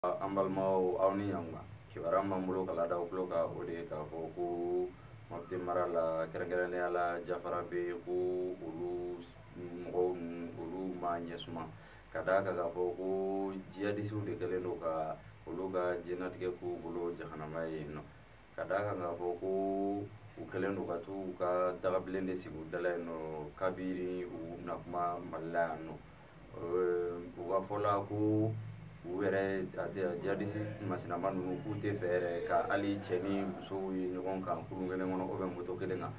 An balimaw, aw ni ɲankuma. Kibaruya min b'an bolo ka lada aw tulo kan, o de ye k'a fɔ ko Mopti mara la, kɛrɛnkɛrɛnnenya la Jafarabe, ko olu mɔgɔw olu ma ɲɛsuma, ka d'a kan k'a fɔ ko jihadisiw de kɛlen don ka olu ka diɲɛnatigɛ k'u bolo jahanama ye yen nɔ, ka d'a kan k'a fɔ ko u kɛlen don ka t'u ka dagabilen de sigi u da la yen nɔ kabini u nakuma Mali la yan nɔ. U ka fɔ la ko u yɛrɛ jihadisi masinama ninnu, k'u tɛ fɛ yɛrɛ ka hali cɛ ni musow ye ɲɔgɔn kan kurun kelen kɔnɔ ou bien moto kelen kan.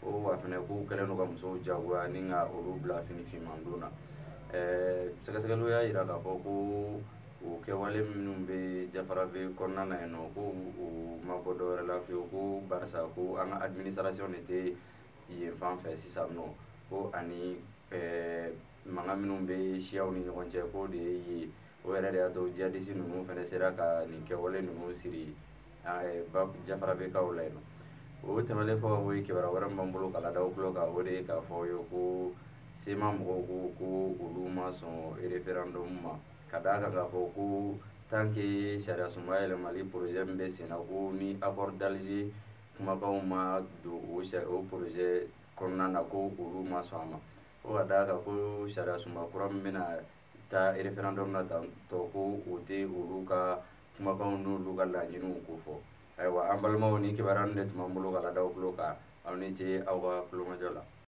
O wa fɛnɛ k'u kɛlen don ka musow jagoya ni ka olu bila fini finman don na. Sɛgɛsɛgɛliw y'a jira k'a fɔ ko o kɛwale minnu bɛ Jafarabe kɔnɔna na yen nɔ, ko u ma bɔ dɔwɛrɛ la fiyewu, ko barisa ko an ka administration de tɛ yen fan fɛ sisan nɔ, ko ani mankan minnu bɛ siyaw ni ɲɔgɔn cɛ, k'o de ye yen o yɛrɛ de y'a to jihadisi ninnu fana sera ka nin kɛwale ninnu siri Jafarabekaw la yen nɔ. O tɛmɛnen kɔ ka bɔ yen, kibaruya wɛrɛ min b'an bolo ka lada aw tulo kan, o de ye k'a fɔ aw ye ko CMA mɔgɔw ko ko olu ma sɔn référendum ma, ka d'a kan k'a fɔ ko tant que sariya sunba yɛlɛmali projet min bɛ sen na, ko ni accord d'Alger kumakanw ma don o projet kɔnɔna na, ko olu ma sɔn a ma. Ko ka d'a kan ko sariya sunba kura min bɛna taa référendum na tantɔ, ko o tɛ olu ka kumakanw n'olu ka laɲiniw ko fɔ. Ayiwa, an balimaw, ni kibaruya ninnu de tun b'an bolo ka lada aw tulo kan. Aw ni ce aw ka tulomajɔ la.